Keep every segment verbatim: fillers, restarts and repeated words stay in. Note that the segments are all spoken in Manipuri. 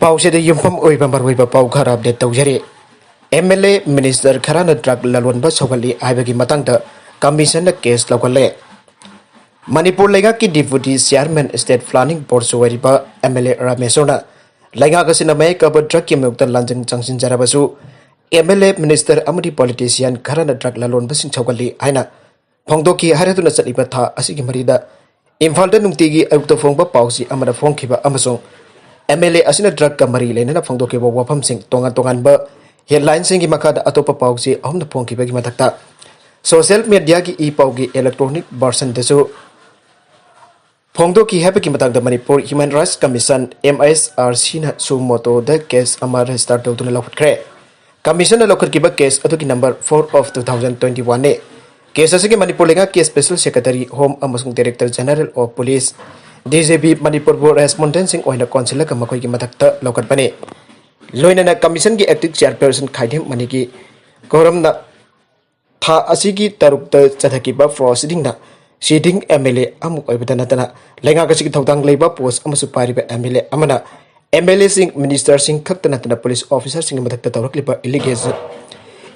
ꯄꯥꯎꯁꯤꯗ ꯌꯨꯝꯐꯝ ꯑꯣꯏꯕ ꯃꯔꯨꯑꯣꯏꯕ ꯄꯥꯎ ꯈꯔ ꯑꯞꯗꯦꯠ ꯇꯧꯖꯔꯤ꯫ ꯑꯦꯝ ꯑꯦꯜ ꯑꯦ, ꯃꯤꯅꯤꯁꯇꯔ ꯈꯔꯅ ꯗ꯭ꯔꯒ ꯂꯂꯣꯟꯕ ꯁꯧꯒꯠꯂꯤ ꯍꯥꯏꯕꯒꯤ ꯃꯇꯥꯡꯗ ꯀꯃꯤꯁꯟꯅ ꯀꯦꯁ ꯂꯧꯈꯠꯂꯦ꯫ ꯃꯅꯤꯄꯨꯔ ꯂꯩꯉꯥꯛꯀꯤ ꯗꯤꯄꯨꯇꯤ ꯆꯤꯌꯥꯔꯃꯦꯟ, ꯁ꯭ꯇꯦꯠ ꯄ꯭ꯂꯥꯅꯤꯡ ꯕꯣꯔꯗꯁꯨ ꯑꯣꯏꯔꯤꯕ ꯑꯦꯝ ꯑꯦꯜ ꯑꯦ ꯔꯥꯃꯦꯁꯣꯔꯅ ꯂꯩꯉꯥꯛ ꯑꯁꯤꯅ ꯃꯌꯥꯏ ꯀꯥꯕ ꯗ꯭ꯔꯒꯀꯤ ꯃꯥꯌꯣꯛꯇ ꯂꯥꯟꯖꯪ ꯆꯪꯁꯤꯟꯖꯔꯕꯁꯨ, ꯑꯦꯝ ꯑꯦꯜ ꯑꯦ, ꯃꯤꯅꯤꯁꯇꯔ ꯑꯃꯗꯤ ꯄꯣꯂꯤꯇꯤꯁꯤꯌꯥꯟ ꯈꯔꯅ ꯗ꯭ꯔꯒ ꯂꯂꯣꯟꯕꯁꯤꯡ ꯁꯧꯒꯠꯂꯤ ꯍꯥꯏꯅ ꯐꯣꯡꯗꯣꯛꯈꯤ ꯍꯥꯏꯔꯗꯨꯅ ꯆꯠꯂꯤꯕ ꯊꯥ ꯑꯁꯤꯒꯤ ꯃꯔꯤꯗ ꯏꯝꯐꯥꯜꯗ ꯅꯨꯡꯇꯤꯒꯤ ꯑꯌꯨꯛꯇ ꯐꯣꯡꯕ ꯄꯥꯎꯆꯦ ꯑꯃꯗ ꯐꯣꯡꯈꯤꯕ ꯑꯃꯁꯨꯡ ꯑꯦꯝ ꯑꯦꯜ ꯑꯦ ꯑꯁꯤꯅ ꯗ꯭ꯔꯒꯀ ꯃꯔꯤ ꯂꯩꯅꯅ ꯐꯣꯡꯗꯣꯛꯈꯤꯕ ꯋꯥꯐꯝꯁꯤꯡ ꯇꯣꯉꯥꯟ ꯇꯣꯉꯥꯟꯕ ꯍꯦꯗꯂꯥꯏꯟꯁꯤꯡꯒꯤ ꯃꯈꯥꯗ ꯑꯇꯣꯞꯄ ꯄꯥꯎꯆꯦ ꯑꯍꯨꯝꯅ ꯐꯣꯡꯈꯤꯕꯒꯤ ꯃꯊꯛꯇ ꯁꯣꯁꯤꯌꯦꯜ ꯃꯦꯗꯤꯌꯥꯒꯤ ꯏ ꯄꯥꯎꯒꯤ ꯏꯂꯦꯛꯇ꯭ꯔꯣꯅꯤꯛ ꯚꯔꯁꯟꯗꯁꯨ ꯐꯣꯡꯗꯣꯛꯈꯤ ꯍꯥꯏꯕꯒꯤ ꯃꯇꯥꯡꯗ Manipur human rights commission, M H R ꯁꯤꯅ ꯁꯨ ꯃꯣꯇꯣꯗ ꯀꯦꯁ ꯑꯃ ꯔꯦꯖꯤꯁꯇꯔ ꯇꯧꯗꯨꯅ ꯂꯧꯈꯠꯈ꯭ꯔꯦ꯫ ꯀꯃꯤꯁꯟꯅ ꯂꯧꯈꯠꯈꯤꯕ ꯀꯦꯁ ꯑꯗꯨꯒꯤ number four of two thousand twenty one ꯅꯤ꯫ ꯀꯦꯁ ꯑꯁꯤꯒꯤ ꯃꯅꯤꯄꯨꯔ ꯂꯩꯉꯥꯛꯀꯤ ꯁ꯭ꯄꯦꯁꯦꯜ ꯁꯦꯀ꯭ꯔꯦꯇꯔꯤ ꯍꯣꯝ ꯑꯃꯁꯨꯡ director general of police, D G P, ꯃꯅꯤꯄꯨꯔꯕꯨ ꯔꯦꯁꯄꯣꯟꯗꯦꯟꯁꯤꯡ ꯑꯣꯏꯅ ꯀꯣꯟꯁꯤꯜꯂꯒ ꯃꯈꯣꯏꯒꯤ ꯃꯊꯛꯇ ꯂꯧꯈꯠꯄꯅꯤ꯫ ꯂꯣꯏꯅꯅ ꯀꯃꯤꯁꯟꯒꯤ ꯑꯦꯛꯇꯤꯡ ꯆꯤꯌꯥꯔꯄꯔꯁꯟ ꯈꯥꯏꯗꯦꯝ ꯃꯅꯤꯒꯤ ꯀꯣꯔꯝꯅ ꯊꯥ ꯑꯁꯤꯒꯤ ꯇꯔꯨꯛꯇ ꯆꯠꯊꯈꯤꯕ ꯄ꯭ꯔꯣꯁꯤꯗꯤꯡꯗ ꯁꯤꯇꯤꯡ ꯑꯦꯝ ꯑꯦꯜ ꯑꯦ ꯑꯃ ꯑꯣꯏꯕꯇ ꯅꯠꯇꯅ ꯂꯩꯉꯥꯛ ꯑꯁꯤꯒꯤ ꯊꯧꯗꯥꯡ ꯂꯩꯕ ꯄꯣꯁ ꯑꯃꯁꯨ ꯄꯥꯏꯔꯤꯕ ꯑꯦꯝ ꯑꯦꯜ ꯑꯦ ꯑꯃꯅ ꯑꯦꯝ ꯑꯦꯜ ꯑꯦꯁꯤꯡ, ꯃꯤꯅꯤꯁꯇꯔꯁꯤꯡ ꯈꯛꯇ ꯅꯠꯇꯅ ꯄꯨꯂꯤꯁ ꯑꯣꯐꯤꯁꯥꯔꯁꯤꯡꯒꯤ ꯃꯊꯛꯇ ꯇꯧꯔꯛꯂꯤꯕ ꯑꯦꯂꯤꯒꯦꯁꯟ,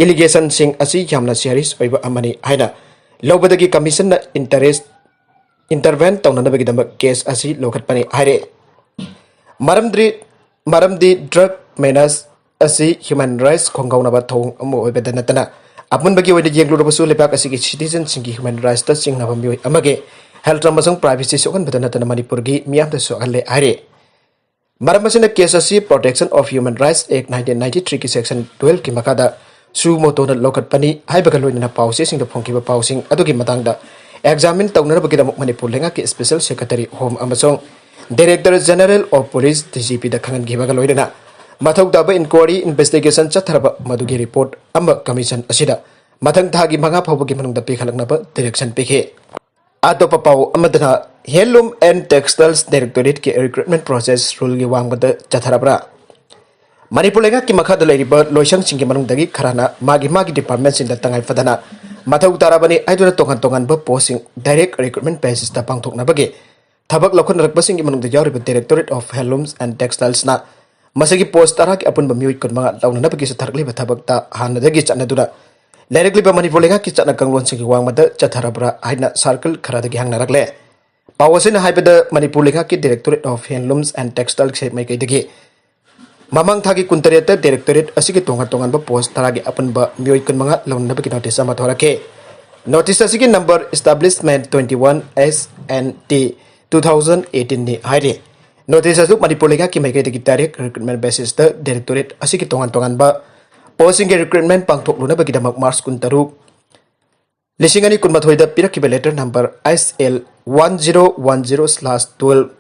ꯑꯦꯂꯤꯒꯦꯁꯟꯁꯤꯡ ꯑꯁꯤ ꯌꯥꯝꯅ ꯁꯤꯔꯤꯌꯁ ꯑꯣꯏꯕ ꯑꯃꯅꯤ ꯍꯥꯏꯅ ꯂꯧꯕꯗꯒꯤ ꯀꯃꯤꯁꯟꯅ ꯏꯟꯇꯔꯦꯁ, ꯏꯟꯇꯔꯚꯦꯟ ꯇꯧꯅꯅꯕꯒꯤꯗꯃꯛ ꯀꯦꯁ ꯑꯁꯤ ꯂꯧꯈꯠꯄꯅꯤ ꯍꯥꯏꯔꯦ꯫ ꯃꯔꯝꯗꯤ, ꯃꯔꯝꯗꯤ ꯗ꯭ꯔꯒ ꯃꯦꯅꯥꯁ ꯑꯁꯤ ꯍ꯭ꯌꯨꯃꯦꯟ ꯔꯥꯏꯠꯁ ꯈꯣꯡꯒꯥꯎꯅꯕ ꯊꯧꯑꯣꯡ ꯑꯃ ꯑꯣꯏꯕꯗ ꯅꯠꯇꯅ ꯑꯄꯨꯟꯕꯒꯤ ꯑꯣꯏꯅ ꯌꯦꯡꯂꯨꯔꯕꯁꯨ ꯂꯩꯕꯥꯛ ꯑꯁꯤꯒꯤ ꯁꯤꯇꯤꯖꯟꯁꯤꯡꯒꯤ ꯍ꯭ꯌꯨꯃꯦꯟ ꯔꯥꯏꯠꯁꯇ ꯆꯤꯡꯅꯕ ꯃꯤꯑꯣꯏ ꯑꯃꯒꯤ ꯍꯦꯜꯊ ꯑꯃꯁꯨꯡ ꯄ꯭ꯔꯥꯏꯚꯦꯁꯤ ꯁꯣꯛꯍꯟꯕꯗ ꯅꯠꯇꯅ ꯃꯅꯤꯄꯨꯔꯒꯤ ꯃꯤꯌꯥꯝꯗ ꯁꯣꯛꯍꯜꯂꯦ ꯍꯥꯏꯔꯤ꯫ ꯃꯔꯝ ꯑꯁꯤꯅ ꯀꯦꯁ ꯑꯁꯤ Protection of Human Rights Act nineteen ninety three ꯒꯤ section twelve ꯀꯤ ꯃꯈꯥꯗ ꯁꯨ ꯃꯣꯇꯣꯅ ꯂꯧꯈꯠꯄꯅꯤ ꯍꯥꯏꯕꯒ ꯂꯣꯏꯅꯅ ꯄꯥꯎꯆꯦꯁꯤꯡꯗ ꯐꯣꯡꯈꯤꯕ ꯄꯥꯎꯁꯤꯡ ꯑꯗꯨꯒꯤ ꯃꯇꯥꯡꯗ ꯑꯦꯛꯖꯥꯃꯤꯟ ꯇꯧꯅꯅꯕꯒꯤꯗꯃꯛ ꯃꯅꯤꯄꯨꯔ ꯂꯩꯉꯥꯛꯀꯤ ꯁ꯭ꯄꯦꯁꯦꯜ ꯁꯦꯀ꯭ꯔꯦꯇꯔꯤ ꯍꯣꯝ ꯑꯃꯁꯨꯡ director general of police, D G ꯄꯤꯗ ꯈꯪꯍꯟꯈꯤꯕꯒ ꯂꯣꯏꯅꯅ ꯃꯊꯧ ꯇꯥꯕ ꯏꯟꯀ꯭ꯋꯥꯏꯔꯤ, ꯏꯟꯚꯦꯁꯇꯤꯒꯦꯁꯟ ꯆꯠꯊꯔꯕ ꯃꯗꯨꯒꯤ ꯔꯤꯄꯣꯔꯠ ꯑꯃ ꯀꯃꯤꯁꯟ ꯑꯁꯤꯗ ꯃꯊꯪ ꯊꯥꯒꯤ ꯃꯉꯥ ꯐꯥꯎꯕꯒꯤ ꯃꯅꯨꯡꯗ ꯄꯤꯈꯠꯂꯛꯅꯕ ꯗꯥꯏꯔꯦꯛꯁꯟ ꯄꯤꯈꯤ꯫ ꯑꯇꯣꯞꯄ ꯄꯥꯎ ꯑꯃꯗꯅ, Handloom and Textiles Directorate ꯀꯤ recruitment process rule ꯒꯤ ꯋꯥꯡꯃꯗ ꯆꯠꯊꯔꯕ꯭ꯔꯥ? ꯃꯅꯤꯄꯨꯔ ꯂꯩꯉꯥꯛꯀꯤ ꯃꯈꯥꯗ ꯂꯩꯔꯤꯕ ꯂꯣꯏꯁꯪꯁꯤꯡꯒꯤ ꯃꯅꯨꯡꯗꯒꯤ ꯈꯔꯅ ꯃꯥꯒꯤ ꯃꯥꯒꯤ ꯗꯤꯄꯥꯔꯠꯃꯦꯟꯁꯤꯡꯗ ꯇꯉꯥꯏ ꯐꯗꯅ ꯃꯊꯧ ꯇꯥꯔꯕꯅꯤ ꯍꯥꯏꯗꯨꯅ ꯇꯣꯉꯥꯟ ꯇꯣꯉꯥꯟꯕ ꯄꯣꯁꯁꯤꯡ ꯗꯥꯏꯔꯦꯛ ꯔꯤꯀ꯭ꯔꯨꯠꯃꯦꯟ ꯕꯦꯁꯤꯁꯇ ꯄꯥꯡꯊꯣꯛꯅꯕꯒꯤ ꯊꯕꯛ ꯂꯧꯈꯠꯅꯔꯛꯄꯁꯤꯡꯒꯤ ꯃꯅꯨꯡꯗ ꯌꯥꯎꯔꯤꯕ Directorate of Handlooms and Textiles ꯅ ꯃꯁꯤꯒꯤ ꯄꯣꯁ ꯇꯔꯥꯒꯤ ꯑꯄꯨꯟꯕ ꯃꯤꯑꯣꯏ ꯀꯨꯟꯃꯉꯥ ꯂꯧꯅꯅꯕꯒꯤ ꯆꯠꯊꯔꯛꯂꯤꯕ ꯊꯕꯛꯇ ꯍꯥꯟꯅꯗꯒꯤ ꯆꯠꯅꯗꯨꯅ ꯂꯩꯔꯛꯂꯤꯕ ꯃꯅꯤꯄꯨꯔ ꯂꯩꯉꯥꯛꯀꯤ ꯆꯠꯅ ꯀꯥꯡꯂꯣꯟꯁꯤꯡꯒꯤ ꯋꯥꯡꯃꯗ ꯆꯠꯊꯔꯕ꯭ꯔꯥ ꯍꯥꯏꯅ ꯁꯥꯔꯀꯜ ꯈꯔꯗꯒꯤ ꯍꯪꯅꯔꯛꯂꯦ꯫ ꯄꯥꯎ ꯑꯁꯤꯅ ꯍꯥꯏꯕꯗ, ꯃꯅꯤꯄꯨꯔ ꯂꯩꯉꯥꯛꯀꯤ Directorate of Handlooms and Textiles ꯃꯥꯏꯀꯩꯗꯒꯤ ꯃꯃꯥꯡ ꯊꯥꯒꯤ ꯀꯨꯟꯇꯔꯦꯠꯇ Directorate ꯑꯁꯤꯒꯤ ꯇꯣꯉꯥꯟ ꯇꯣꯉꯥꯟꯕ ꯄꯣꯁ ꯇꯔꯥꯒꯤ ꯑꯄꯨꯟꯕ ꯃꯤꯑꯣꯏ ꯀꯨꯟꯃꯉꯥ ꯂꯧꯅꯅꯕꯒꯤ ꯅꯣꯇꯤꯁ ꯑꯃ ꯊꯣꯔꯛꯈꯤ꯫ ꯅꯣꯇꯤꯁ ꯑꯁꯤꯒꯤ number Establishment twenty one S N T two thousand eighteen ꯅꯤ ꯍꯥꯏꯔꯤ꯫ ꯅꯣꯇꯤꯁ ꯑꯗꯨ ꯃꯅꯤꯄꯨꯔ ꯂꯩꯉꯥꯛꯀꯤ ꯃꯥꯏꯀꯩꯗꯒꯤ direct recruitment basisꯇ Directorate ꯑꯁꯤꯒꯤ ꯇꯣꯉꯥꯟ ꯇꯣꯉꯥꯟꯕ ꯄꯣꯁꯁꯤꯡꯒꯤ recruitment ꯄꯥꯡꯊꯣꯛꯂꯨꯅꯕꯒꯤꯗꯃꯛ ꯃꯥꯔꯆ ꯀꯨꯟꯇꯔꯨꯛ, ꯂꯤꯁꯤꯡ ꯑꯅꯤ ꯀꯨꯟꯃꯥꯊꯣꯏꯗ ꯄꯤꯔꯛꯈꯤꯕ letter number S L one zero one zero slash twelve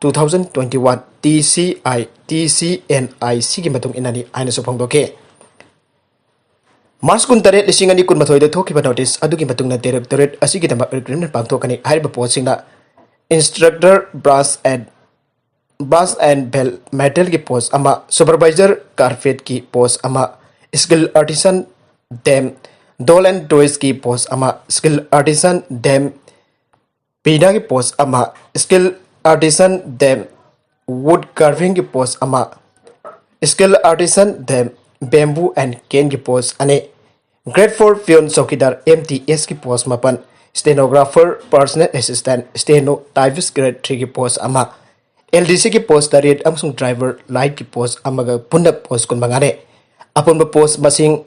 two thousand twenty one T C I T C N I C ꯒꯤ ꯃꯇꯨꯡ ꯏꯟꯅꯅꯤ ꯍꯥꯏꯅꯁꯨ ꯐꯣꯡꯗꯣꯛꯈꯤ꯫ ꯃꯥꯔꯆ ꯀꯨꯟꯇꯔꯦꯠ, ꯂꯤꯁꯤꯡ ꯑꯅꯤ ꯀꯨꯟꯃꯥꯊꯣꯏꯗ ꯊꯣꯛꯈꯤꯕ ꯅꯣꯇꯤꯁ ꯑꯗꯨꯒꯤ ꯃꯇꯨꯡꯗ Directorate ꯑꯁꯤꯒꯤꯗꯃꯛ recruitment ꯄꯥꯡꯊꯣꯛꯀꯅꯤ꯫ ꯍꯥꯏꯔꯤꯕ ꯄꯣꯁꯁꯤꯡꯅ Instructor Brass and Brass and Bell Metalꯒꯤ ꯄꯣꯁ ꯑꯃ, Supervisor Carpetꯀꯤ ꯄꯣꯁ ꯑꯃ, Skilled Artisan Dam Doll and Toysꯀꯤ ꯄꯣꯁ ꯑꯃ, Skilled Artisan Dam Pinaꯒꯤ ꯄꯣꯁ ꯑꯃ, Skilled Artisan Dam Wood Carvingꯒꯤ ꯄꯣꯁ ꯑꯃ, Skilled Artisan Dam Bamboo and Caneꯒꯤ ꯄꯣꯁ ꯑꯅꯤ, Grade four Peon Chowkidar M T Sꯀꯤ ꯄꯣꯁ ꯃꯥꯄꯟ, Stenographer Personal Assistant Steno Typist Grade threeꯒꯤ ꯄꯣꯁ ꯑꯃ, L D Cꯒꯤ ꯄꯣꯁ ꯇꯔꯦꯠ ꯑꯃꯁꯨꯡ Driver Lightꯀꯤ ꯄꯣꯁ ꯑꯃꯒ ꯄꯨꯟꯅ ꯄꯣꯁ ꯀꯨꯟꯃꯉꯥꯅꯤ꯫ ꯑꯄꯨꯟꯕ ꯄꯣꯁ ꯃꯁꯤꯡ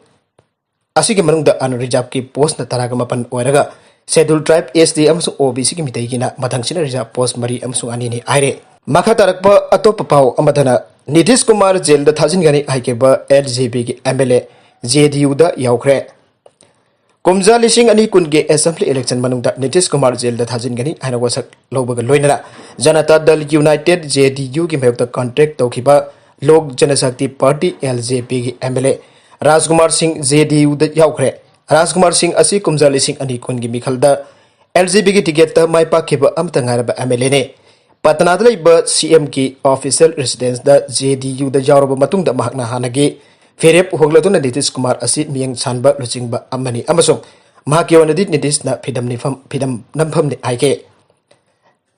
ꯑꯁꯤꯒꯤ ꯃꯅꯨꯡꯗ unreservedꯀꯤ ꯄꯣꯁꯅ ꯇꯔꯥꯒ ꯃꯥꯄꯟ ꯑꯣꯏꯔꯒ, Scheduled Tribe, S T ꯑꯃꯁꯨꯡ O B Cꯒꯤ ꯃꯤꯇꯩꯒꯤꯅ ꯃꯊꯪꯁꯤꯅ reserve ꯄꯣꯁ ꯃꯔꯤ ꯑꯃꯁꯨꯡ ꯑꯅꯤꯅꯤ ꯍꯥꯏꯔꯦ꯫ ꯃꯈꯥ ꯇꯥꯔꯛꯄ ꯑꯇꯣꯞꯄ ꯄꯥꯎ ꯑꯃꯗꯅ, ꯅꯤꯇꯤꯁ ꯀꯨꯃꯥꯔ ꯖꯦꯜꯗ ꯊꯥꯖꯤꯟꯒꯅꯤ ꯍꯥꯏꯈꯤꯕ L J Pꯒꯤ M L A J D Uꯗ ꯌꯥꯎꯈ꯭ꯔꯦ꯫ ꯀꯨꯝꯖꯥ ꯂꯤꯁꯤꯡ ꯑꯅꯤ ꯀꯨꯟꯒꯤ assembly election ꯃꯅꯨꯡꯗ ꯅꯤꯇꯤꯁ ꯀꯨꯃꯥꯔ ꯖꯦꯜꯗ ꯊꯥꯖꯤꯟꯒꯅꯤ ꯍꯥꯏꯅ ꯋꯥꯁꯛ ꯂꯧꯕꯒ ꯂꯣꯏꯅꯅ, Janata Dal United, J D U ꯒꯤ ꯃꯥꯌꯣꯛꯇ contact ꯇꯧꯈꯤꯕ Lok Janashakti Party, L J Pꯒꯤ M L A ꯔꯥꯖꯀꯨꯃꯥꯔ ꯁꯤꯡ J D Uꯗ ꯌꯥꯎꯈ꯭ꯔꯦ꯫ ꯔꯥꯖꯀꯨꯃꯥꯔ ꯁꯤꯡ ꯑꯁꯤ ꯀꯨꯝꯖꯥ ꯂꯤꯁꯤꯡ ꯑꯅꯤ ꯀꯨꯟꯒꯤ ꯃꯤꯈꯜꯗ L J Pꯒꯤ ticketꯇ ꯃꯥꯏ ꯄꯥꯛꯈꯤꯕ ꯑꯃꯠꯇ ꯉꯥꯏꯔꯕ M L Aꯅꯤ꯫ ꯄꯇꯅꯥꯗ ꯂꯩꯕ C M ꯒꯤ official residenceꯗ J D Uꯗ ꯌꯥꯎꯔꯕ ꯃꯇꯨꯡꯗ, ꯃꯍꯥꯛꯅ ꯍꯥꯟꯅꯒꯤ ꯐꯤꯔꯦꯞ ꯍꯣꯡꯂꯗꯨꯅ ꯅꯤꯇꯤꯁ ꯀꯨꯃꯥꯔ ꯑꯁꯤ ꯃꯤꯠꯌꯦꯡ ꯁꯥꯟꯕ ꯂꯨꯆꯤꯡꯕ ꯑꯃꯅꯤ ꯑꯃꯁꯨꯡ ꯃꯍꯥꯛꯀꯤ ꯑꯣꯏꯅꯗꯤ ꯅꯤꯇꯤꯁꯅ ꯐꯤꯗꯝ ꯅꯤꯐꯝ, ꯐꯤꯗꯝ ꯅꯝꯐꯝꯅꯤ ꯍꯥꯏꯈꯤ꯫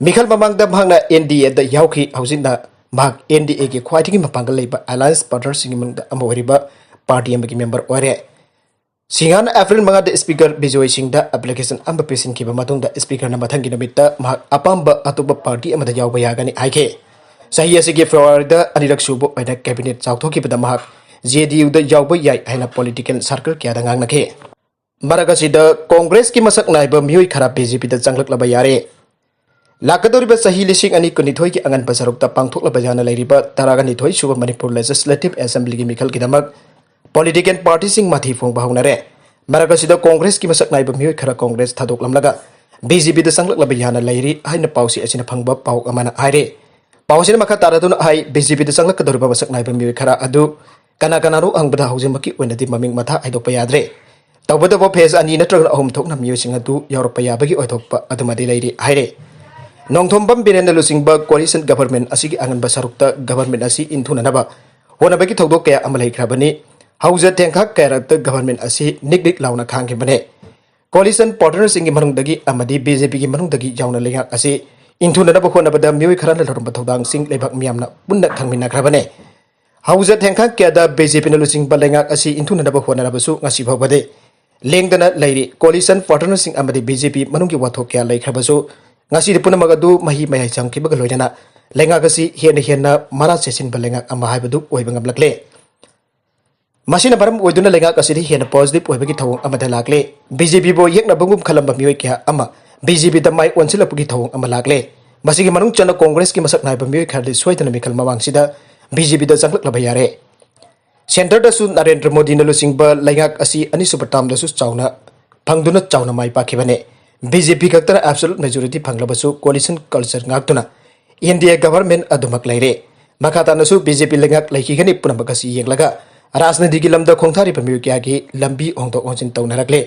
ꯃꯤꯈꯜ ꯃꯃꯥꯡꯗ ꯃꯍꯥꯛꯅ N D Aꯗ ꯌꯥꯎꯈꯤ, ꯍꯧꯖꯤꯛꯅ ꯃꯍꯥꯛ ꯑꯦꯟ ꯗꯤ ꯑꯦꯒꯤ ꯈ꯭ꯋꯥꯏꯗꯒꯤ ꯃꯄꯥꯡꯒꯜ ꯂꯩꯕ ꯑꯦꯂꯥꯌꯟꯁ ꯄꯥꯔꯠꯅꯔꯁꯤꯡꯒꯤ ꯃꯅꯨꯡꯗ ꯑꯃ ꯑꯣꯏꯔꯤꯕ ꯄꯥꯔꯇꯤ ꯑꯃꯒꯤ ꯃꯦꯝꯕꯔ ꯑꯣꯏꯔꯦ꯫ ꯁꯤꯡꯍꯥꯅ ꯑꯦꯄ꯭ꯔꯤꯜ ꯃꯉꯥꯗ ꯁ꯭ꯄꯤꯀꯔ ꯕꯤꯖꯣꯏ ꯁꯤꯡꯗ ꯑꯦꯄ꯭ꯂꯤꯀꯦꯁꯟ ꯑꯃ ꯄꯤꯁꯤꯟꯈꯤꯕ ꯃꯇꯨꯡꯗ ꯁ꯭ꯄꯤꯀꯔꯅ ꯃꯊꯪꯒꯤ ꯅꯨꯃꯤꯠꯇ ꯃꯍꯥꯛ ꯑꯄꯥꯝꯕ ꯑꯇꯣꯞꯄ ꯄꯥꯔꯇꯤ ꯑꯃꯗ ꯌꯥꯎꯕ ꯌꯥꯒꯅꯤ ꯍꯥꯏꯈꯤ꯫ ꯆꯍꯤ ꯑꯁꯤꯒꯤ ꯐꯦꯕ꯭ꯔꯨꯋꯥꯔꯤꯗ ꯑꯅꯤꯔꯛ ꯁꯨꯕ ꯑꯣꯏꯅ ꯀꯦꯕꯤꯅꯦꯠ ꯆꯥꯎꯊꯣꯛꯈꯤꯕꯗ ꯃꯍꯥꯛ ꯖꯦ ꯗꯤ ꯌꯨꯗ ꯌꯥꯎꯕ ꯌꯥꯏ ꯍꯥꯏꯅ ꯄꯣꯂꯤꯇꯤꯀꯦꯜ ꯁꯥꯔꯀꯜ ꯀꯌꯥꯗ ꯉꯥꯡꯅꯈꯤ꯫ ꯃꯔꯛ ꯑꯁꯤꯗ ꯀꯣꯡꯒ꯭ꯔꯦꯁꯀꯤ ꯃꯁꯛ ꯅꯥꯏꯕ ꯃꯤꯑꯣꯏ ꯈꯔ ꯕꯤ ꯖꯦ ꯄꯤꯗ ꯆꯪꯂꯛꯂꯕ ꯌꯥꯔꯦ꯫ ꯂꯥꯛꯀꯗꯧꯔꯤꯕ ꯆꯍꯤ ꯂꯤꯁꯤꯡ ꯑꯅꯤ ꯀꯨꯟꯅꯤꯊꯣꯏꯒꯤ ꯑꯉꯟꯕ ꯁꯔꯨꯛꯇ ꯄꯥꯡꯊꯣꯛꯂꯕ ꯌꯥꯅ ꯂꯩꯔꯤꯕ ꯇꯔꯥꯒ ꯅꯤꯊꯣꯏ ꯁꯨꯕ ꯃꯅꯤꯄꯨꯔ ꯂꯦꯖꯤꯁꯂꯦꯇꯤꯚ ꯑꯦꯁꯦꯝꯕ꯭ꯂꯤꯒꯤ ꯃꯤꯈꯜꯒꯤꯗꯃꯛ ꯄꯣꯂꯤꯇꯤꯀꯦꯜ ꯄꯥꯔꯇꯤꯁꯤꯡ ꯃꯊꯤ ꯐꯣꯡꯕ ꯍꯧꯅꯔꯦ꯫ ꯃꯔꯛ ꯑꯁꯤꯗ ꯀꯣꯡꯒ꯭ꯔꯦꯁꯀꯤ ꯃꯁꯛ ꯅꯥꯏꯕ ꯃꯤꯑꯣꯏ ꯈꯔ ꯀꯣꯡꯒ꯭ꯔꯦꯁ ꯊꯥꯗꯣꯛꯂꯝꯂꯒ ꯕꯤ ꯖꯦ ꯄꯤꯗ ꯆꯪꯂꯛꯂꯕ ꯌꯥꯅ ꯂꯩꯔꯤ ꯍꯥꯏꯅ ꯄꯥꯎꯆꯦ ꯑꯁꯤꯅ ꯐꯪꯕ ꯄꯥꯎ ꯑꯃꯅ ꯍꯥꯏꯔꯤ꯫ ꯄꯥꯎ ꯑꯁꯤꯅ ꯃꯈꯥ ꯇꯥꯔꯗꯨꯅ ꯍꯥꯏ, ꯕꯤ ꯖꯦ ꯄꯤꯗ ꯆꯪꯂꯛꯀꯗꯧꯔꯤꯕ ꯃꯁꯛ ꯅꯥꯏꯕ ꯃꯤꯑꯣꯏ ꯈꯔ ꯑꯗꯨ ꯀꯅꯥ ꯀꯅꯥꯅꯣ ꯍꯪꯕꯗ ꯍꯧꯖꯤꯛꯃꯛꯀꯤ ꯑꯣꯏꯅꯗꯤ ꯃꯃꯤꯡ ꯃꯊꯥ ꯍꯥꯏꯗꯣꯛꯄ ꯌꯥꯗ꯭ꯔꯦ꯫ ꯇꯧꯕꯇꯕꯨ ꯐꯦꯖ ꯑꯅꯤ ꯅꯠꯇ꯭ꯔꯒ ꯑꯍꯨꯝ ꯊꯣꯛꯅ ꯃꯤꯑꯣꯏꯁꯤꯡ ꯑꯗꯨ ꯌꯥꯎꯔꯛꯄ ꯌꯥꯕꯒꯤ ꯑꯣꯏꯊꯣꯛꯄ ꯑꯗꯨꯃꯗꯤ ꯂꯩꯔꯤ ꯍꯥꯏꯔꯦ꯫ ꯅꯣꯡꯊꯣꯝꯕꯝ ꯕꯤꯔꯦꯟꯅ ꯂꯨꯆꯤꯡꯕ ꯀꯣꯂꯤꯁꯟ ꯒꯚꯔꯟꯃꯦꯟꯠ ꯑꯁꯤꯒꯤ ꯑꯉꯟꯕ ꯁꯔꯨꯛꯇ ꯒꯚꯔꯟꯃꯦꯟꯠ ꯑꯁꯤ ꯏꯟꯊꯨꯅꯅꯕ ꯍꯣꯠꯅꯕꯒꯤ ꯊꯧꯗꯣꯛ ꯀꯌꯥ ꯑꯃ ꯂꯩꯈ꯭ꯔꯕꯅꯤ꯫ ꯍꯧꯖ ꯊꯦꯡꯈꯥꯛ ꯀꯌꯥꯔꯛꯇ ꯒꯚꯔꯟꯃꯦꯟꯠ ꯑꯁꯤ ꯅꯤꯛ ꯅꯤꯛ ꯂꯥꯎꯅ ꯈꯥꯡꯈꯤꯕꯅꯦ꯫ ꯀꯣꯂꯤꯁꯟ ꯄꯥꯔꯠꯅꯔꯁꯤꯡꯒꯤ ꯃꯅꯨꯡꯗꯒꯤ ꯑꯃꯗꯤ ꯕꯤ ꯖꯦ ꯄꯤꯒꯤ ꯃꯅꯨꯡꯗꯒꯤ ꯌꯥꯎꯅ ꯂꯩꯉꯥꯛ ꯑꯁꯤ ꯏꯟꯊꯨꯅꯅꯕ ꯍꯣꯠꯅꯕꯗ ꯃꯤꯑꯣꯏ ꯈꯔꯅ ꯂꯧꯔꯝꯕ ꯊꯧꯗꯥꯡꯁꯤꯡ ꯂꯩꯕꯥꯛ ꯃꯤꯌꯥꯝꯅ ꯄꯨꯟꯅ ꯈꯪꯃꯤꯟꯅꯈ꯭ꯔꯕꯅꯦ꯫ ꯍꯧꯖ ꯊꯦꯡꯈꯥꯡ ꯀꯌꯥꯗ ꯕꯤ ꯖꯦ ꯄꯤꯅ ꯂꯨꯆꯤꯡꯕ ꯂꯩꯉꯥꯛ ꯑꯁꯤ ꯏꯟꯊꯨꯅꯅꯕ ꯍꯣꯠꯅꯔꯕꯁꯨ ꯉꯁꯤ ꯐꯥꯎꯕꯗꯤ ꯂꯦꯡꯗꯅ ꯂꯩꯔꯤ꯫ ꯀꯣꯂꯤꯁꯟ ꯄꯥꯔꯠꯅꯔꯁꯤꯡ ꯑꯃꯗꯤ ꯕꯤ ꯖꯦ ꯄꯤ ꯃꯅꯨꯡꯒꯤ ꯋꯥꯊꯣꯛ ꯀꯌꯥ ꯂꯩꯈ꯭ꯔꯕꯁꯨ ꯉꯁꯤꯗꯤ ꯄꯨꯝꯅꯃꯛ ꯑꯗꯨ ꯃꯍꯤ ꯃꯌꯥꯏ ꯆꯪꯈꯤꯕꯒ ꯂꯣꯏꯅꯅ ꯂꯩꯉꯥꯛ ꯑꯁꯤ ꯍꯦꯟꯅ ꯍꯦꯟꯅ ꯃꯔꯥ ꯆꯦꯠꯁꯤꯟꯕ ꯂꯩꯉꯥꯛ ꯑꯃ ꯍꯥꯏꯕꯗꯨ ꯑꯣꯏꯕ ꯉꯝꯂꯛꯂꯦ꯫ ꯃꯁꯤꯅ ꯃꯔꯝ ꯑꯣꯏꯗꯨꯅ ꯂꯩꯉꯥꯛ ꯑꯁꯤꯗ ꯍꯦꯟꯅ ꯄꯣꯖꯤꯇꯤꯚ ꯑꯣꯏꯕꯒꯤ ꯊꯧꯑꯣꯡ ꯑꯃꯗ ꯂꯥꯛꯂꯦ꯫ ꯕꯤ ꯖꯦ ꯄꯤꯕꯨ ꯌꯦꯛꯅꯕꯒꯨꯝ ꯈꯜꯂꯝꯕ ꯃꯤꯑꯣꯏ ꯀꯌꯥ ꯑꯃ ꯕꯤ ꯖꯦ ꯄꯤꯗ ꯃꯥꯏ ꯑꯣꯟꯁꯤꯜꯂꯛꯄꯒꯤ ꯊꯧꯑꯣꯡ ꯑꯃ ꯂꯥꯛꯂꯦ꯫ ꯃꯁꯤꯒꯤ ꯃꯅꯨꯡ ꯆꯟꯅ ꯀꯣꯡꯒ꯭ꯔꯦꯁꯀꯤ ꯃꯁꯛ ꯅꯥꯏꯕ ꯃꯤꯑꯣꯏ ꯈꯔꯗꯤ ꯁꯣꯏꯗꯅ ꯃꯤꯈꯜ ꯃꯃꯥꯡꯁꯤꯗ ꯕꯤ ꯖꯦ ꯄꯤꯗ ꯆꯪꯂꯛꯂꯕ ꯌꯥꯔꯦ꯫ ꯁꯦꯟꯇꯔꯗꯁꯨ ꯅꯔꯦꯟꯗ꯭ꯔ ꯃꯣꯗꯤꯅ ꯂꯨꯆꯤꯡꯕ ꯂꯩꯉꯥꯛ ꯑꯁꯤ ꯑꯅꯤꯁꯨꯕ ꯇꯥꯔꯝꯗꯁꯨ ꯆꯥꯎꯅ ꯐꯪꯗꯨꯅ ꯆꯥꯎꯅ ꯃꯥꯏ ꯄꯥꯛꯈꯤꯕꯅꯦ꯫ ꯕꯤ ꯖꯦ ꯄꯤ ꯈꯛꯇꯅ ꯑꯦꯕꯁꯣꯂꯨꯠ ꯃꯦꯖꯣꯔꯤꯇꯤ ꯐꯪꯂꯕꯁꯨ ꯀꯣꯂꯤꯁꯟ ꯀꯜꯆꯔ ꯉꯥꯛꯇꯨꯅ ꯏꯟꯗꯤꯌꯥ ꯒꯚꯔꯟꯃꯦꯟꯠ ꯑꯗꯨꯃꯛ ꯂꯩꯔꯦ꯫ ꯃꯈꯥ ꯇꯥꯅꯁꯨ ꯕꯤ ꯖꯦ ꯄꯤ ꯂꯩꯉꯥꯛ ꯂꯩꯈꯤꯒꯅꯤ꯫ ꯄꯨꯝꯅꯃꯛ ꯑꯁꯤ ꯌꯦꯡꯂꯒ ꯔꯥꯖꯅꯤꯇꯤꯒꯤ ꯂꯝꯗ ꯈꯣꯡꯊꯥꯔꯤꯕ ꯃꯤꯑꯣꯏ ꯀꯌꯥꯒꯤ ꯂꯝꯕꯤ ꯍꯣꯡꯗꯣꯛ ꯍꯣꯡꯖꯤꯟ ꯇꯧꯅꯔꯛꯂꯦ꯫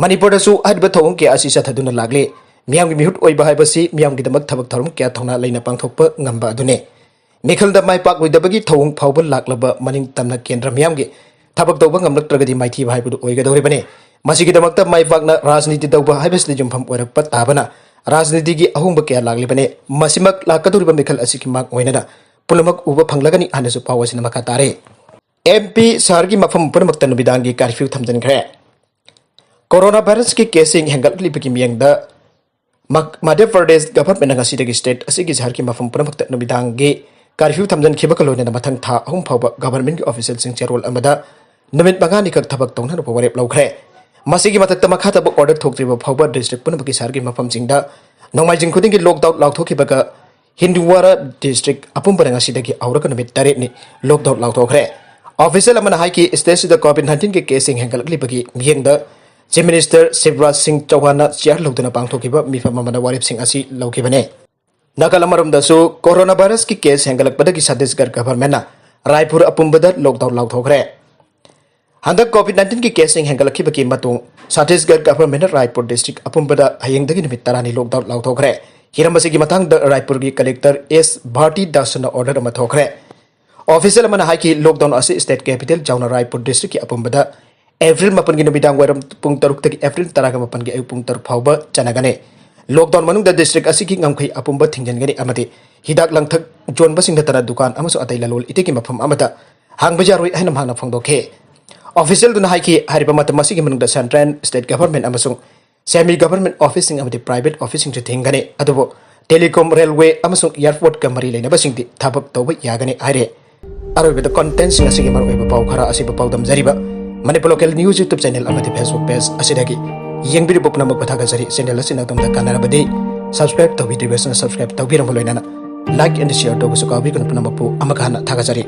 ꯃꯅꯤꯄꯨꯔꯗꯁꯨ ꯍꯥꯏꯔꯤꯕ ꯊꯧꯑꯣꯡ ꯀꯌꯥ ꯑꯁꯤ ꯆꯠꯊꯗꯨꯅ ꯂꯥꯛꯂꯤ꯫ ꯃꯤꯌꯥꯝꯒꯤ ꯃꯤꯍꯨꯠ ꯑꯣꯏꯕ ꯍꯥꯏꯕꯁꯤ ꯃꯤꯌꯥꯝꯒꯤꯗꯃꯛ ꯊꯕꯛ ꯊꯧꯔꯝ ꯀꯌꯥ ꯊꯧꯅꯥ ꯂꯩꯅ ꯄꯥꯡꯊꯣꯛꯄ ꯉꯝꯕ ꯑꯗꯨꯅꯤ꯫ ꯃꯤꯈꯜꯗ ꯃꯥꯏ ꯄꯥꯛꯂꯣꯏꯗꯕꯒꯤ ꯊꯧꯑꯣꯡ ꯐꯥꯎꯕ ꯂꯥꯛꯂꯕ ꯃꯅꯤꯡ ꯇꯝꯅ ꯀꯦꯟꯗ꯭ꯔ ꯃꯤꯌꯥꯝꯒꯤ ꯊꯕꯛ ꯇꯧꯕ ꯉꯝꯂꯛꯇ꯭ꯔꯒꯗꯤ ꯃꯥꯏꯊꯤꯕ ꯍꯥꯏꯕꯗꯨ ꯑꯣꯏꯒꯗꯧꯔꯤꯕꯅꯤ꯫ ꯃꯁꯤꯒꯤꯗꯃꯛꯇ ꯃꯥꯏ ꯄꯥꯛꯅ ꯔꯥꯖꯅꯤꯇꯤ ꯇꯧꯕ ꯍꯥꯏꯕꯁꯤꯗ ꯌꯨꯝꯐꯝ ꯑꯣꯏꯔꯛꯄ ꯇꯥꯕꯅ ꯔꯥꯖꯅꯤꯇꯤꯒꯤ ꯑꯍꯣꯡꯕ ꯀꯌꯥ ꯂꯥꯛꯂꯤꯕꯅꯤ꯫ ꯃꯁꯤꯃꯛ ꯂꯥꯛꯀꯗꯧꯔꯤꯕ ꯃꯤꯈꯜ ꯑꯁꯤꯒꯤ ꯃꯥꯡ ꯑꯣꯏꯅꯅ ꯄꯨꯝꯅꯃꯛ ꯎꯕ ꯐꯪꯂꯒꯅꯤ ꯍꯥꯏꯅꯁꯨ ꯄꯥꯎ ꯑꯁꯤꯅ ꯃꯈꯥ ꯇꯥꯔꯦ꯫ ꯑꯦꯝ ꯄꯤ ꯁꯍꯔꯒꯤ ꯃꯐꯝ ꯄꯨꯝꯅꯃꯛꯇ ꯅꯨꯃꯤꯗꯥꯡꯒꯤ ꯀꯥꯔꯐ꯭ꯌꯨ ꯊꯝꯖꯤꯟꯈ꯭ꯔꯦ꯫ ꯀꯣꯔꯣꯅꯥ ꯚꯥꯏꯔꯁꯀꯤ ꯀꯦꯁꯁꯤꯡ ꯍꯦꯟꯒꯠꯂꯛꯂꯤꯕꯒꯤ ꯃꯤꯠꯌꯦꯡꯗ ꯃ-, ꯃꯙ꯭ꯌ ꯄ꯭ꯔꯗꯦꯁ ꯒꯚꯔꯟꯃꯦꯟꯠꯅ ꯉꯁꯤꯗꯒꯤ ꯁ꯭ꯇꯦꯠ ꯑꯁꯤꯒꯤ ꯁꯍꯔꯒꯤ ꯃꯐꯝ ꯄꯨꯝꯅꯃꯛꯇ ꯅꯨꯃꯤꯗꯥꯡꯒꯤ ꯀꯥꯔꯐ꯭ꯌꯨ ꯊꯝꯖꯤꯟꯈꯤꯕꯒ ꯂꯣꯏꯅꯅ ꯃꯊꯪ ꯊꯥ ꯑꯍꯨꯝ ꯐꯥꯎꯕ ꯒꯚꯔꯟꯃꯦꯟꯠꯀꯤ ꯑꯣꯐꯤꯁꯤꯌꯦꯜꯁꯤꯡ ꯆꯦꯔꯣꯜ ꯑꯃꯗ ꯅꯨꯃꯤꯠ ꯃꯉꯥꯅꯤꯈꯛ ꯊꯕꯛ ꯇꯧꯅꯅꯕ ꯋꯥꯔꯦꯞ ꯂꯧꯈ꯭ꯔꯦ꯫ ꯃꯁꯤꯒꯤ ꯃꯊꯛꯇ ꯃꯈꯥ ꯇꯥꯕ ꯑꯣꯔꯗꯔ ꯊꯣꯛꯇ꯭ꯔꯤꯕ ꯐꯥꯎꯕ ꯗꯤꯁꯇ꯭ꯔꯤꯛ ꯄꯨꯝꯅꯃꯛꯀꯤ ꯁꯍꯔꯒꯤ ꯃꯐꯝꯁꯤꯡꯗ ꯅꯣꯡꯃꯥꯏꯖꯤꯡ ꯈꯨꯗꯤꯡꯒꯤ ꯂꯣꯛꯗꯥꯎꯟ ꯂꯥꯎꯊꯣꯛꯈꯤꯕꯒ ꯍꯤꯟꯗꯨꯋꯥꯔꯥ ꯗꯤꯁꯇ꯭ꯔꯤꯛ ꯑꯄꯨꯝꯕꯗ ꯉꯁꯤꯗꯒꯤ ꯍꯧꯔꯒ ꯅꯨꯃꯤꯠ ꯇꯔꯦꯠꯅꯤ ꯂꯣꯛꯗꯥꯎꯟ ꯂꯥꯎꯊꯣꯛꯈ꯭ꯔꯦ꯫ ꯑꯣꯐꯤꯁꯤꯌꯦꯜ ꯑꯃꯅ ꯍꯥꯏꯈꯤ, ꯁ꯭ꯇꯦꯠꯁꯤꯗ ꯀꯣꯚꯤꯗ ꯅꯥꯏꯟꯇꯤꯟꯒꯤ ꯀꯦꯁꯁꯤꯡ ꯍꯦꯟꯒꯠꯂꯛꯂꯤꯕꯒꯤ ꯃꯤꯠꯌꯦꯡꯗ ꯆꯤꯐ ꯃꯤꯅꯤꯁꯇꯔ ꯁꯤꯕꯔꯥꯖ ꯁꯤꯡ ꯆꯧꯍꯥꯟꯅ ꯆꯤꯌꯥꯔ ꯂꯧꯗꯨꯅ ꯄꯥꯡꯊꯣꯛꯈꯤꯕ ꯃꯤꯐꯝ ꯑꯃꯗ ꯋꯥꯔꯦꯞꯁꯤꯡ ꯑꯁꯤ ꯂꯧꯈꯤꯕꯅꯤ꯫ ꯅꯥꯀꯜ ꯑꯃꯔꯣꯝꯗꯁꯨ corona ꯚꯥꯏꯔꯁꯀꯤ case ꯍꯦꯟꯒꯠꯂꯛꯄꯗꯒꯤ Chhattisgarh ꯒꯚꯔꯟꯃꯦꯟꯠꯅ Raipur ꯑꯄꯨꯝꯕꯗ lockdown ꯂꯥꯎꯊꯣꯛꯈ꯭ꯔꯦ꯫ ꯍꯟꯗꯛ ꯀꯣꯚꯤꯗ ꯅꯥꯏꯟꯇꯤꯟꯒꯤ ꯀꯦꯁꯁꯤꯡ ꯍꯦꯟꯒꯠꯂꯛꯈꯤꯕꯒꯤ ꯃꯇꯨꯡ ꯁꯠꯇꯤꯁꯒꯔ ꯒꯚꯔꯟꯃꯦꯟꯠꯅ ꯔꯥꯏꯄꯨꯔ ꯗꯤꯁꯇ꯭ꯔꯤꯛ ꯑꯄꯨꯝꯕꯗ ꯍꯌꯦꯡꯗꯒꯤ ꯅꯨꯃꯤꯠ ꯇꯔꯥꯅꯤ ꯂꯣꯛꯗꯥꯎꯟ ꯂꯥꯎꯊꯣꯛꯈ꯭ꯔꯦ꯫ ꯍꯤꯔꯝ ꯑꯁꯤꯒꯤ ꯃꯇꯥꯡꯗ ꯔꯥꯏꯄꯨꯔꯒꯤ ꯀꯂꯦꯛꯇꯔ ꯑꯦꯁ ꯚꯥꯔꯇꯤ ꯗꯥꯁꯅ ꯑꯣꯔꯗꯔ ꯑꯃ ꯊꯣꯛꯈ꯭ꯔꯦ꯫ ꯑꯣꯐꯤꯁꯤꯌꯦꯜ ꯑꯃꯅ ꯍꯥꯏꯈꯤ, ꯂꯣꯛꯗꯥꯎꯟ ꯑꯁꯤ ꯁ꯭ꯇꯦꯠ ꯀꯦꯄꯤꯇꯦꯜ ꯆꯥꯎꯅ ꯔꯥꯏꯄꯨꯔ ꯗꯤꯁꯇ꯭ꯔꯤꯛꯀꯤ ꯑꯄꯨꯝꯕꯗ ꯑꯦꯄ꯭ꯔꯤꯜ ꯃꯥꯄꯟꯒꯤ ꯅꯨꯃꯤꯗꯥꯡ ꯋꯥꯏꯔꯝ ꯄꯨꯡ ꯇꯔꯨꯛꯇꯒꯤ ꯑꯦꯄ꯭ꯔꯤꯜ ꯇꯔꯥꯒ ꯃꯥꯄꯟꯒꯤ ꯑꯌꯨꯛ ꯄꯨꯡ ꯇꯔꯨꯛ ꯐꯥꯎꯕ ꯆꯠꯅꯒꯅꯤ꯫ ꯂꯣꯛꯗꯥꯎꯟ ꯃꯅꯨꯡꯗ ꯗꯤꯁꯇ꯭ꯔꯤꯛ ꯑꯁꯤꯒꯤ ꯉꯝꯈꯩ ꯑꯄꯨꯝꯕ ꯊꯤꯡꯖꯤꯟꯒꯅꯤ ꯑꯃꯗꯤ ꯍꯤꯗꯥꯛ ꯂꯥꯡꯊꯛ ꯌꯣꯟꯕꯁꯤꯡ ꯅꯠꯇꯅ ꯗꯨꯀꯥꯟ ꯑꯃꯁꯨꯡ ꯑꯇꯩ ꯂꯂꯣꯟ ꯏꯇꯤꯛꯀꯤ ꯃꯐꯝ ꯑꯃꯗ ꯍꯥꯡꯕ ꯌꯥꯔꯣꯏ ꯍꯥꯏꯅ ꯃꯍꯥꯛꯅ ꯐꯣꯡꯗꯣꯛꯈꯤ꯫ ꯑꯣꯐꯤꯁꯤꯌꯦꯜꯗꯨꯅ ꯍꯥꯏꯈꯤ, ꯍꯥꯏꯔꯤꯕ ꯃꯇꯝ ꯑꯁꯤꯒꯤ ꯃꯅꯨꯡꯗ ꯁꯦꯟꯇ꯭ꯔꯦꯜ, ꯁ꯭ꯇꯦꯠ ꯒꯚꯔꯟꯃꯦꯟꯠ ꯑꯃꯁꯨꯡ ꯁꯦꯃꯤ ꯒꯚꯔꯟꯃꯦꯟꯠ ꯑꯣꯐꯤꯁꯁꯤꯡ ꯑꯃꯗꯤ ꯄ꯭ꯔꯥꯏꯚꯦꯠ ꯑꯣꯐꯤꯁꯁꯤꯡꯁꯨ ꯊꯤꯡꯒꯅꯤ, ꯑꯗꯨꯕꯨ ꯇꯦꯂꯤꯀꯣꯝ, ꯔꯦꯜꯋꯦ ꯑꯃꯁꯨꯡ ꯑꯦꯌꯔꯄꯣꯔꯠꯀ ꯃꯔꯤ ꯂꯩꯅꯕꯁꯤꯡꯗꯤ ꯊꯕꯛ ꯇꯧꯕ ꯌꯥꯒꯅꯤ ꯍꯥꯏꯔꯦ꯫ ꯑꯔꯣꯏꯕꯗ ꯀꯟꯇꯦꯟꯠꯁꯤꯡ ꯑꯁꯤꯒꯤ ꯃꯔꯨꯑꯣꯏꯕ ꯄꯥꯎ ꯈꯔ ꯑꯁꯤꯕꯨ ꯄꯥꯎꯗꯝꯖꯔꯤꯕ Manipur local news YouTube channel ꯑꯃꯗꯤ ꯐꯦꯁꯕꯨꯛ ꯄꯦꯖ ꯑꯁꯤꯗꯒꯤ ꯌꯦꯡꯕꯤꯔꯤꯕ ꯄꯨꯝꯅꯃꯛꯄꯨ ꯊꯥꯒꯠꯆꯔꯤ꯫ ꯆꯦꯅꯦꯜ ꯑꯁꯤꯅ ꯑꯗꯣꯝꯗ ꯀꯥꯟꯅꯔꯕꯗꯤ ꯁꯕꯁꯀ꯭ꯔꯥꯏꯕ ꯇꯧꯕꯤꯗ꯭ꯔꯤꯕꯁꯤꯡꯅ ꯁꯕꯁꯀ꯭ꯔꯥꯏꯕ ꯇꯧꯕꯤꯔꯝꯕ ꯂꯣꯏꯅꯅ ꯂꯥꯏꯛ ꯑꯦꯟ ꯁꯤꯌꯔ ꯇꯧꯕꯁꯨ ꯀꯥꯎꯕꯤꯒꯅꯨ꯫ ꯄꯨꯝꯅꯃꯛꯄꯨ ꯑꯃꯨꯛꯀ ꯍꯟꯅ ꯊꯥꯒꯠꯆꯔꯤ꯫